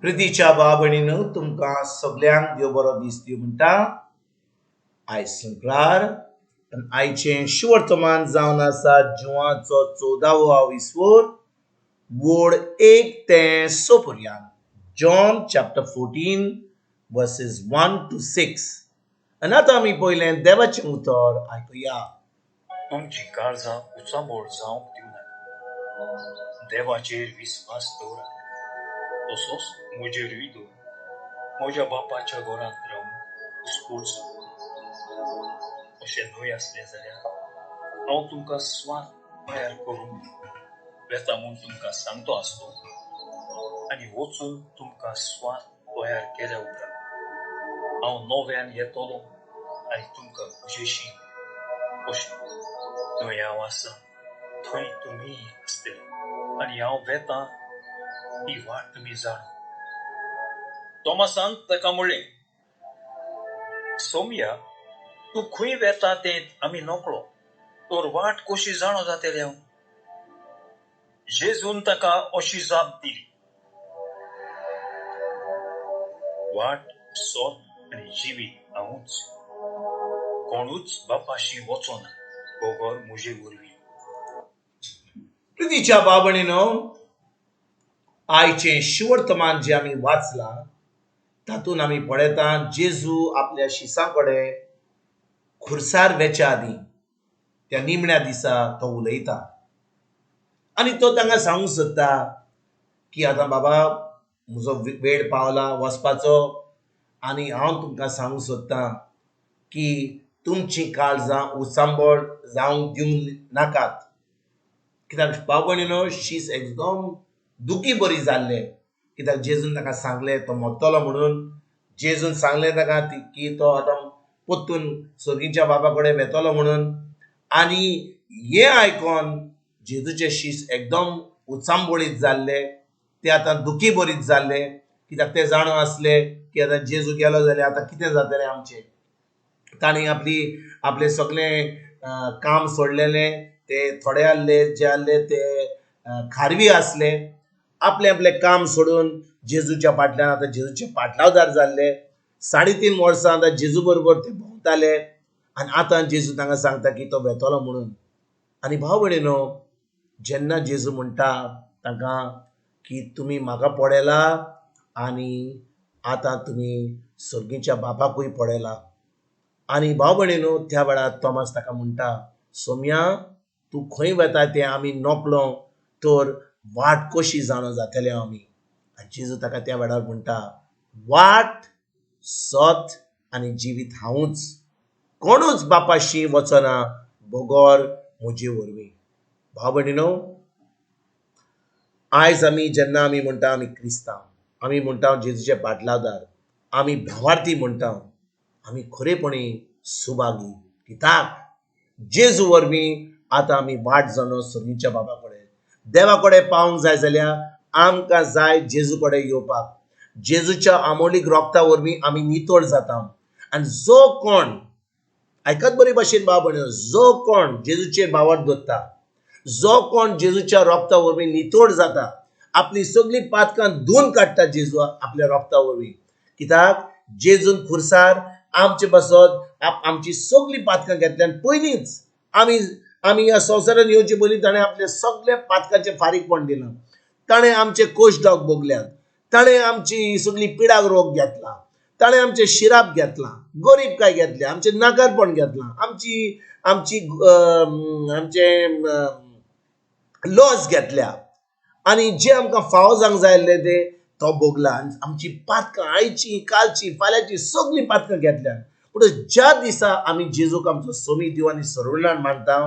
प्रितीच्या भाव भयणीनो, तुमकां सगल्यांक देव बरो दीस दिवं म्हणटा. आयज शुक्रार आनी आयचें शुवर्तमान जावन आसा जुवाचो 14वो आविस्वोर, वोड 1 ते 6 पर्यंत. John chapter 14 verses 1 to 6. आनी आतां आमी पयलें देवाचें उतर आयकुया. तुमची काळजां उचांबळ जावंक दिवं नाका. देवाचेर विस्वास दवरात, तसोच म्हजेरूय दवर. म्हज्या बापाच्या घरांत रावन घुसपूच. अशें न्हय आसलें जाल्यार हांव तुमकां स्वात तयार करूंक वेता म्हूण तुमकां सांगतो आसलो. आनी वचून तुमकां स्वात तयार केल्या उपरांत हांव नव्यान येतलो आनी तुमकां म्हजेशी अशें थंय हांव आसा थंय तुमी आसतले. आनी हांव वेता ती वाट तुमी जाणा. तॉमासान ताका म्हणलें, सोमया, तूं खंय वेता तें आमी नकळो, तर वाट कशी जाणो जातले हांव? जेजून ताका अशी जाप दिली, वाट, सत आनी जिवीत हांवूच. कोणूच बापाशी वचना बगर म्हजे वरवीं. प्रितीच्या भाव भयणीनो, आयचें शुवर्तमान जें आमी वाचलां तातूंत आमी पळयता, जेजू आपल्या शिसां कडेन खुर्सार वेच्या आदीं त्या निमण्या दिसा तो उलयता आनी तो तांकां सांगूंक सोदता की आतां बाबा म्हजो वेळ पावला वचपाचो आनी हांव तुमकां सांगूंक सोदतां की तुमचीं काळजां उचांबळ जावंक दिवंक नाकात. कित्याक भाव भयणीनो, शीस एकदम दुखी बरी जाल्ले, कित्याक जेजून ताका सांगलें तो मरतलो म्हणून. जेजून सांगलें ताका की तो आतां परतून सर्गीच्या बाबा कडेन वेतलो म्हणून. आनी हें आयकोन जेजूचे शीस एकदम उचांबळीत जाल्ले. ते आतां दुखी बरीत जाल्ले, कित्याक ते जाणो आसले की आतां जेजू गेलो जाल्यार आतां कितें जातलें आमचें. तांणी आपली आपलें सगळें काम सोडलेलें. ते थोडे आहले जे आहले ते खारवी आसले. आपलें आपलें काम सोडून जेजूच्या फाटल्यान आतां जेजूचे पाटलावदार जाल्ले. 3.5 वर्सां आतां जेजू बरोबर ते भोंवताले आनी आतां जेजू तांकां सांगता की तो वेतलो म्हणून. आनी भाव भयणीनो, जेन्ना जेजू म्हणटा तांकां की तुमी म्हाका पळयला आनी आतां तुमी सर्गीच्या बापाकूय पळयला. आनी भाव भयणीनो, त्या वेळार तॉमास ताका म्हणटा, सोमया, तूं खंय वेता तें आमी नकळो, तर वाट कशी जाणो जातले आमी? आनी जेजू ताका त्या वेळार म्हणटा, वाट, सत आनी जिवीत हांवूच. कोणूच बापाशी वचना बगर म्हजे वरवीं. भाव भयणीनो, आयज आमी जेन्ना आमी म्हणटा आमी क्रिस्तांव, आमी म्हणटा जेजूचे पाटलावदार, आमी भावार्थी म्हणटा, आमी खरेपणी सुभागी, कित्याक जेजू वरवीं आतां आमी वाट जाणो सर्गीच्या बाबा कडेन. देवा कडेन पावंक जाय जाल्यार आमकां जाय जेजू कडेन येवपाक. जेजूच्या आमोलीक रोगता वरवीं आमी नितळ जाता. आनी जो कोण, आयकत बरी भाशेन भाव भयणीनो, जो कोण जेजूचेर भावार्थ दवरता, जो कोण जेजूच्या रोगता वरवीं नितळ जाता, आपली सगळीं पातकां धुवन काडटा जेजू आपल्या रोगता वरवीं, कित्याक जेजून खुर्सार आमचे पासत आमची सगळीं पातकां घेतल्यान. पयलींच आमी आमी ह्या संवसारांत येवचे पयलीं ताणें आपले सगळे पातकाचें फारीकपण दिलां. ताणें आमचे कोश डोक भोगल्यात, ताणें आमची सगळी पिडाक रोग घेतला, ताणें आमचें शिराप घेतलां, गरीब काय घेतलें, आमचें नाकारपण घेतलां, आमची आमची आमचें लॉस घेतल्या आनी जे आमकां फावो जावंक जाय आसलें तें तो भोगला. आनी आमची पातकां आयची, कालची, फाल्यांची सगळीं पातकां घेतल्यात. पूण ज्या दिसा आमी जेजूक आमचो सोमी देव आनी सरवणान मानता,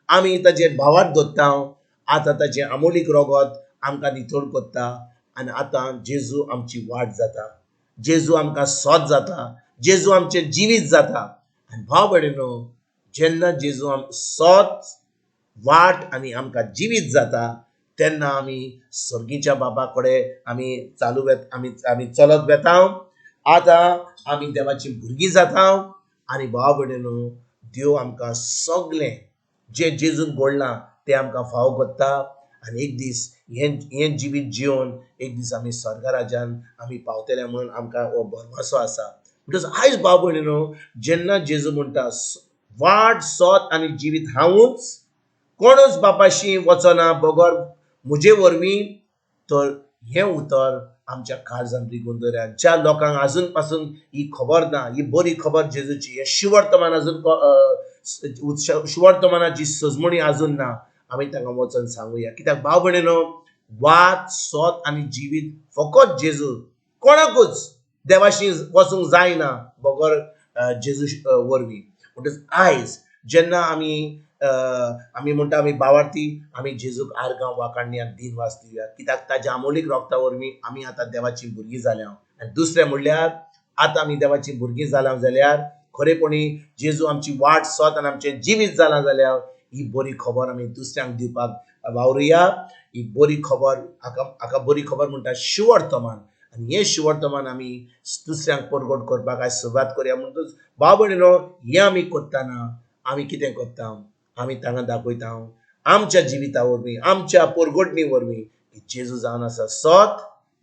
आमी ताचेर भावार्थ दवरता, आतां ताचें आमोलीक रोगत आमकां नितळ करता आनी आतां जेजू आमची वाट जाता, जेजू आमकां सोद जाता, जेजू आमचें जिवीत जाता. आनी भाव भयणीनो, जेन्ना जेजू आम सोद, वाट आनी आमकां जिवीत जाता, तेन्ना आमी सर्गीच्या बाबा कडेन आमी चालू वेत आमी आमी चलत वेता. आतां आमी देवाची भुरगीं जाता. आनी भाव भयणीनो, देव आमकां सगळें जें जेजून घडलां तें आमकां फावो करता. आनी एक दीस हें हें जिवीत जिवन एक दीस आमी स्वर्ग राज्यान आमी पावतले म्हणून आमकां हो भरवंसो आसा. म्हणटच आयज भाव भयणीनो, जेन्ना जेजू म्हणटा वाट सोत आनी जिवीत हांवूच, कोणूच बापाशी वचना बगर म्हजे वरवीं, तर हें उतर आमच्या काळजान रिगून दवरया. ज्या लोकांक आजून पासून ही खबर ना, ही बरी खबर जेजूची, हें शुवर्तमान आजून शुवर्तमानाची सजमणी आजून ना, आमी तांकां वचून सांगुया. कित्याक भाव भयणीनो, वाट सोत आनी जिवीत फकत जेजू, कोणाकूच देवाशी वचूंक जायना बगर जेजू वरवीं. म्हणटच आयज जेन्ना आमी आमी म्हणटा आमी बावार्थी, आमी जेजूक आर्गां वाखाणया, दिनवास दिवया, कित्याक ताज्या आमोलीक रोगता वरवीं आमी आतां देवाचीं भुरगीं जाल्या. आनी दुसरें म्हणल्यार आतां आमी देवाचीं भुरगीं जाल्या जाल्यार खरेपणी जेजू आमची वाट सोत आनी आमचें जिवीत जालां जाल्यार ही बरी खबर आमी दुसऱ्यांक दिवपाक वावरुया. ही बरी खबर हाका हाका बरी खबर म्हणटा शुवर्तमान, आनी हें शुवर्तमान आमी दुसऱ्यांक परगट करपाक आयज सुरवात करया. म्हणटच भाव भयणीनो, हें आमी करतना आमी कितें करता, आमी तांकां दाखयता आमच्या जिविता वरवीं, आमच्या परगटणी वरवीं की जेजू जावन आसा सत,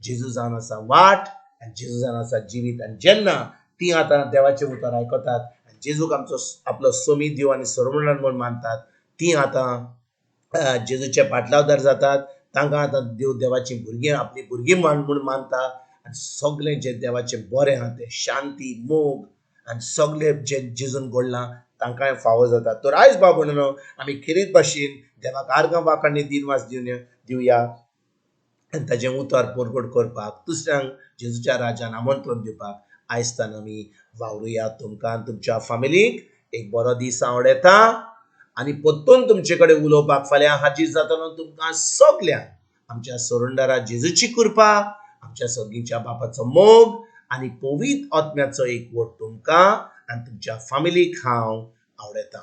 जेजू जावन आसा वाट आनी जेजू जावन आसा जिवीत. आनी जेन्ना तीं आतां देवाचें उतर आयकतात आनी जेजूक आमचो आपलो सोमी देव आनी सरवणान म्हूण मानतात, तीं आतां जेजूचे पाटलावदार जातात. तांकां आतां देव देवाचीं भुरगीं आपलीं भुरगीं म्हूण मानता आनी सगळें जें देवाचें बरें आहा तें शांती, मोग आनी सगळें जें जेजून घडलां तांकांय फावो जाता. तर आयज भाव भयणीनो, आमी खेरीत भाशेन देवाक आर्गां वाखाणी दिनवास दिवया आनी ताजें उतर परगट करपाक, दुसऱ्यांक जेजूच्या राज्यान आमंत्रण दिवपाक आयज आमी वावरुया. तुमकां तुमच्या फामिलीक एक बरो दीस आवडटा आनी परतून तुमचे कडेन उलोवपाक फाल्यां हाजीर जातलो. तुमकां सगल्यांक आमच्या सोरंडारा जेजूची कृपा, आमच्या सगळींच्या बापाचो मोग आनी पवित्र आत्म्याचो एकवट तुमकां आनी तुमच्या फामिलीक हांव आवडटा.